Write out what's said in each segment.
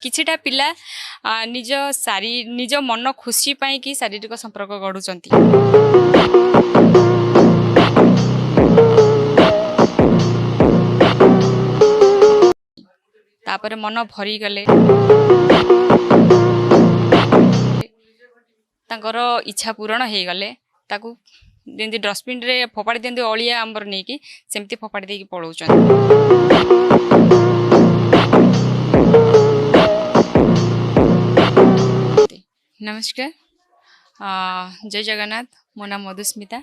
କିଛିଟା ପିଲା ନିଜ ମନ ଖୁସି ପାଇଁକି ଶାରୀରିକ ସମ୍ପର୍କ ଗଢ଼ୁଛନ୍ତି। ତାପରେ ମନ ଭରିଗଲେ, ତାଙ୍କର ଇଚ୍ଛା ପୂରଣ ହେଇଗଲେ, ତାକୁ ଯେମିତି ଡଷ୍ଟବିନରେ ଫୋପାଡ଼ି ଦିଅନ୍ତି ଅଳିଆ ଆମର ନେଇକି, ସେମିତି ଫୋପାଡ଼ି ଦେଇକି ପଳାଉଛନ୍ତି। ନମସ୍କାର, ଜୟ ଜଗନ୍ନାଥ। ମୋ ନାଁ ମଧୁସ୍ମିତା।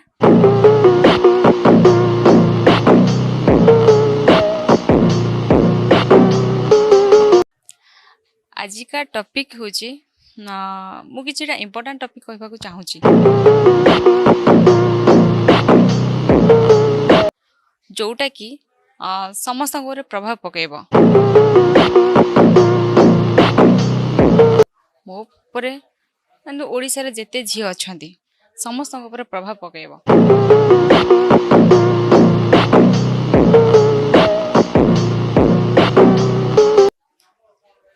ଆଜିକା ଟପିକ୍ ହେଉଛି, ମୁଁ କିଛିଟା ଇମ୍ପୋର୍ଟାଣ୍ଟ ଟପିକ୍ କହିବାକୁ ଚାହୁଁଛି, ଯୋଉଟାକି ସମସ୍ତଙ୍କ ଉପରେ ପ୍ରଭାବ ପକାଇବ, ମୋ ଉପରେ, କିନ୍ତୁ ଓଡ଼ିଶାରେ ଯେତେ ଝିଅ ଅଛନ୍ତି ସମସ୍ତଙ୍କ ଉପରେ ପ୍ରଭାବ ପକାଇବ।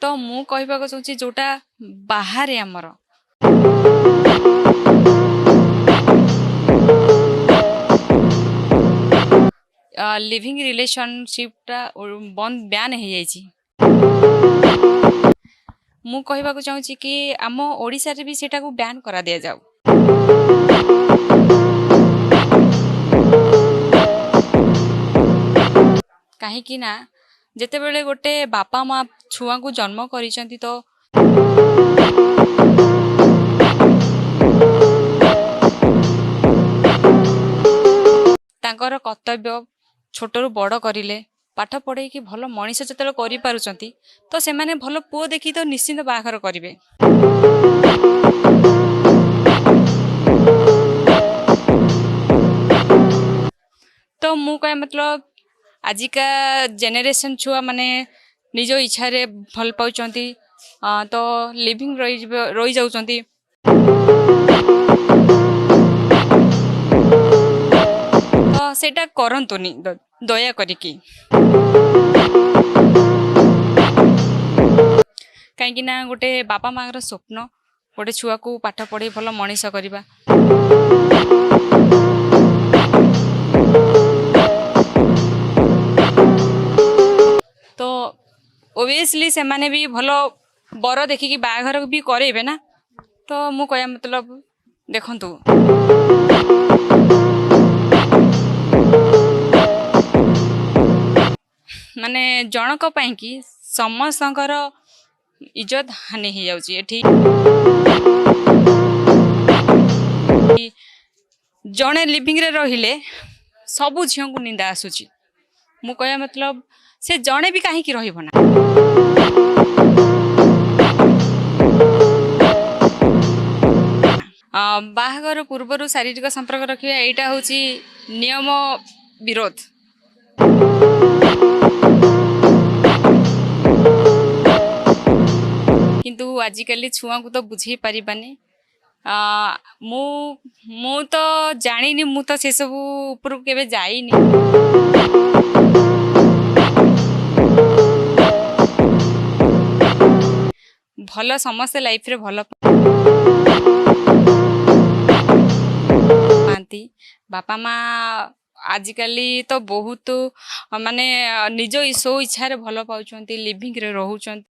ତ ମୁଁ କହିବାକୁ ଚାହୁଁଛି, ଯୋଉଟା ବାହାରେ ଆମର ଲିଭିଂ ରିଲେସନସିପ୍ଟା ବନ୍ଦ, ବ୍ୟାନ୍ ହେଇଯାଇଛି, ମୁଁ କହିବାକୁ ଚାହୁଁଛି କି ଆମ ଓଡ଼ିଶାରେ ବି ସେଇଟାକୁ ବ୍ୟାନ୍ କରିଦିଆଯାଉ। କାହିଁକି ନା ଯେତେବେଳେ ଗୋଟେ ବାପା ମା ଛୁଆଙ୍କୁ ଜନ୍ମ କରିଛନ୍ତି, ତ ତାଙ୍କର କର୍ତ୍ତବ୍ୟ ଛୋଟରୁ ବଡ଼ କରିଲେ, ପାଠ ପଢ଼େଇକି ଭଲ ମଣିଷ ଯେତେବେଳେ କରିପାରୁଛନ୍ତି, ତ ସେମାନେ ଭଲ ପୁଅ ଦେଖି ତ ନିଶ୍ଚିନ୍ତ ବାହାଘର କରିବେ। ତ ମୁଁ କହିବା ମତଲବ, ଆଜିକା ଜେନେରେସନ୍ ଛୁଆମାନେ ନିଜ ଇଚ୍ଛାରେ ଭଲ ପାଉଛନ୍ତି, ତ ଲିଭିଂ ରହିଯିବ, ରହିଯାଉଛନ୍ତି। ତ ସେଇଟା କରନ୍ତୁନି ଦୟା କରିକି। କାହିଁକି ନା ଗୋଟେ ବାପା ମାଆଙ୍କର ସ୍ୱପ୍ନ ଗୋଟେ ଛୁଆକୁ ପାଠ ପଢ଼େଇ ଭଲ ମଣିଷ କରିବା। ତ ଓବିୟସଲି ସେମାନେ ବି ଭଲ ବର ଦେଖିକି ବାହାଘର ବି କରେଇବେ ନା। ତ ମୁଁ କହିବା ମତଲବ, ଦେଖନ୍ତୁ, ମାନେ ଜଣଙ୍କ ପାଇଁକି ସମସ୍ତଙ୍କର ଇଜ୍ଜତ ହାନି ହେଇଯାଉଛି ଏଠି। ଜଣେ ଲିଭିଂରେ ରହିଲେ ସବୁ ଝିଅଙ୍କୁ ନିନ୍ଦା ଆସୁଛି। ମୁଁ କହିବା ମତଲବ, ସେ ଜଣେ ବି କାହିଁକି ରହିବ ନା? ବାହାଘର ପୂର୍ବରୁ ଶାରୀରିକ ସମ୍ପର୍କ ରଖିବା, ଏଇଟା ହେଉଛି ନିୟମ ବିରୋଧ। କିନ୍ତୁ ଆଜିକାଲି ଛୁଆଙ୍କୁ ତ ବୁଝେଇ ପାରିବାନି। ମୁଁ ତ ଜାଣିନି, ମୁଁ ତ ସେସବୁ ଉପରକୁ କେବେ ଯାଇନି। ଭଲ ସମସ୍ତେ ଲାଇଫରେ ଭଲ ପାଆନ୍ତି ବାପା ମା। ଆଜିକାଲି ତ ବହୁତ ମାନେ ନିଜ ସ୍ୱ ଇଚ୍ଛାରେ ଭଲ ପାଉଛନ୍ତି, ଲିଭିଂରେ ରହୁଛନ୍ତି।